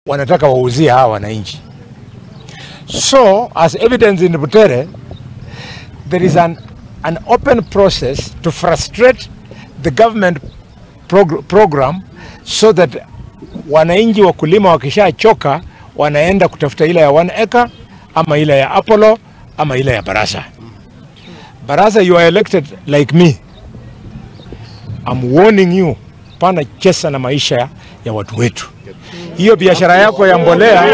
Wanataka wauzie hawa wananchi. So as evidence in Butere, there is an open process to frustrate the government program so that wananchi wakulima wakishachoka wanaenda kutafuta ile ya 1 acre ama ile ya Apollo ama ile ya Barasa. Barasa, you are elected like me. I'm warning you, pana chesa na maisha ya watu wetu. Hiyo biashara yako ya mbolea,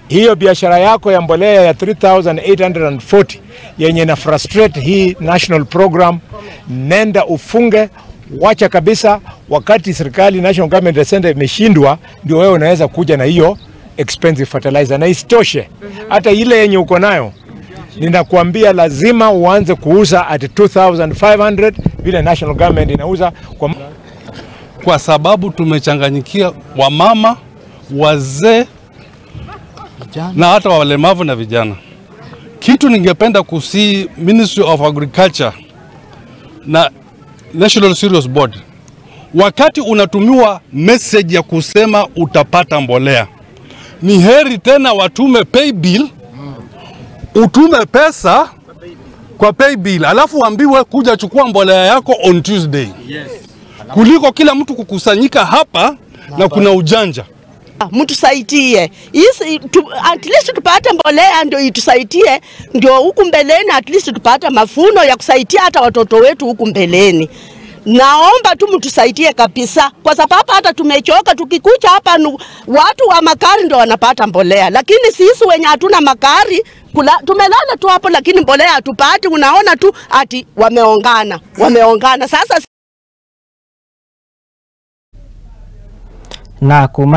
hiyo biashara yako ya mbolea ya 3840 yenye na frustrate hii national program, nenda ufunge, wacha kabisa. Wakati serikali national government center imeshindwa, ndio wewe unaweza kuja na hiyo expensive fertilizer. Na isitoshe, hata ile yenye uko nayo ninakuambia lazima uanze kuuza at 2500 vile national government inauza kwa sababu tumechanganyikia wamama, wazee na hata walemavu na vijana. Kitu ningependa kusi Ministry of Agriculture na National Cereals Board, wakati unatumiwa message ya kusema utapata mbolea, ni heri tena watume pay bill, utume pesa kwa pay bill, alafu uambiwe kuja chukua mbolea yako on Tuesday. Yes. Kuliko kila mtu kukusanyika hapa na kuna ujanja. Mtusaidie. At least tupate mbolea ndio itusaidie, ndio huku mbeleni at least tupate mafuno ya kusaidia hata watoto wetu huku mbeleni. Naomba tu mtusaidie kabisa, kwa sababu hata tumechoka. Tukikuja hapa watu wa makari ndio wanapata mbolea, lakini sisi wenye hatuna makari tumelala tu hapo, lakini mbolea hatupati. Unaona tu ati wameongana sasa na kuma.